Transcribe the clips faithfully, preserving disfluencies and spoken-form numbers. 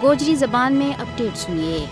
گوجری زبان میں اپڈیٹ سنیے۔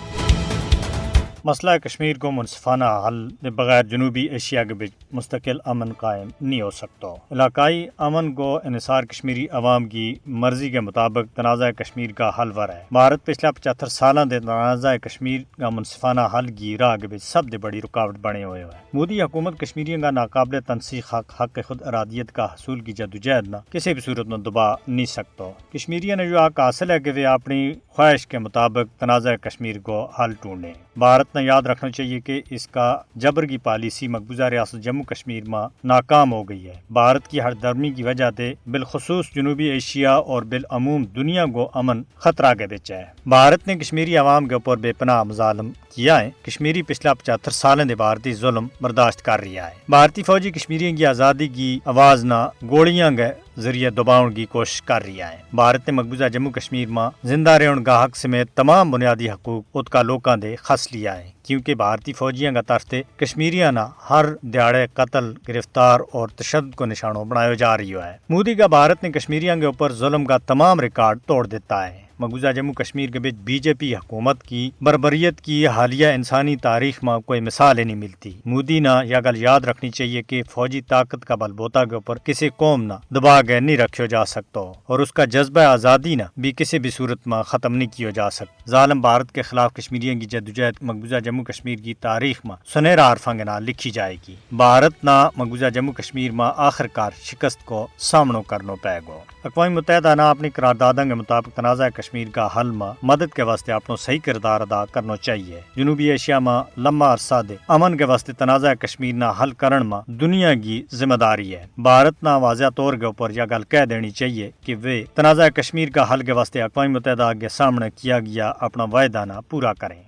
مسئلہ کشمیر کو منصفانہ حل دے بغیر جنوبی ایشیا کے بچ مستقل امن قائم نہیں ہو سکتو۔ علاقائی امن کو انحصار کشمیری عوام کی مرضی کے مطابق تنازعہ کشمیر کا حل ور ہے۔ بھارت پچھلا پچہتر سالاں دے تنازعہ کشمیر کا منصفانہ حل کی راہ کے بچ سب دے بڑی رکاوٹ بنے ہوئے ہوئے۔ مودی حکومت کشمیریوں کا ناقابل تنسیخ حق حق خود ارادیت کا حصول کی جدوجہد نا کسی بھی صورت میں دبا نہیں سکتو۔ کشمیریوں نے یوہ حق حاصل ہے کہ وہ اپنی خواہش کے مطابق تنازعہ کشمیر کو حل ٹونڈیں۔ بھارت نے یاد رکھنا چاہیے کہ اس کا جبر کی پالیسی مقبوضہ ریاست جموں کشمیر ما ناکام ہو گئی ہے۔ بھارت کی ہر درمی کی وجہ تے بالخصوص جنوبی ایشیا اور بالعموم دنیا کو امن خطرہ کے بچ ہے۔ بھارت نے کشمیری عوام کے اوپر بے پناہ مظالم کیا ہے۔ کشمیری پچھلا پچہتر سالیں دے بھارتی ظلم برداشت کر رہیا ہے۔ بھارتی فوجی کشمیریوں کی آزادی کی آواز نا گولیاں کے ذریعے دباؤن کی کوشش کر رہیا ہے۔ بھارت نے مقبوضہ جموں کشمیر ما زندہ رہن کا حق سمیت تمام بنیادی حقوق ات کا لوکاں دے خس لیا ہے، کیونکہ بھارتی فوجیاں کا طرف تے کشمیریاں نا ہر دیہاڑے قتل، گرفتار اور تشدد کو نشانو بنایو جا رہیو ہے۔ مودی کا بھارت نے کشمیریاں کے اوپر ظلم کا تمام ریکارڈ توڑ دیتا ہے۔ مقبوضہ جموں کشمیر کے بچ بی جے پی حکومت کی بربریت کی حالیہ انسانی تاریخ ما کوئی مثال ہی نہیں ملتی۔ مودی نا یا گل یاد رکھنی چاہیے کہ فوجی طاقت کا بلبوتا کے اوپر کسی قوم نا دبا کے نہیں رکھیو جا سکتو، اور اس کا جذبہ آزادی نا بھی کسی بھی صورت ما ختم نہیں کیو جا سکتو۔ ظالم بھارت کے خلاف کشمیریوں کی جدوجہد مقبوضہ جموں کشمیر کی تاریخ ما سنہرا حرفاں کے نال لکھی جائے گی۔ بھارت نا مقبوضہ جموں کشمیر ما آخر کار شکست کو سامنو کرنو پے گو۔ اقوام متحدہ نا اپنی قرارداداں کے مطابق تنازعہ کشمیر کا حل ما مدد کے واسطے اپنو صحیح کردار ادا کرنو چاہیے۔ جنوبی ایشیا ما لما عرصہ دے امن کے واسطے تنازعہ کشمیر نا حل کرن ما دنیا کی ذمہ داری ہے۔ بھارت نا واضح طور کے اوپر یا گل کہہ دینی چاہیے کہ وہ تنازعہ کشمیر کا حل کے واسطے اقوام متحدہ کے سامنے کیا گیا اپنا وعدہ نا پورا کریں۔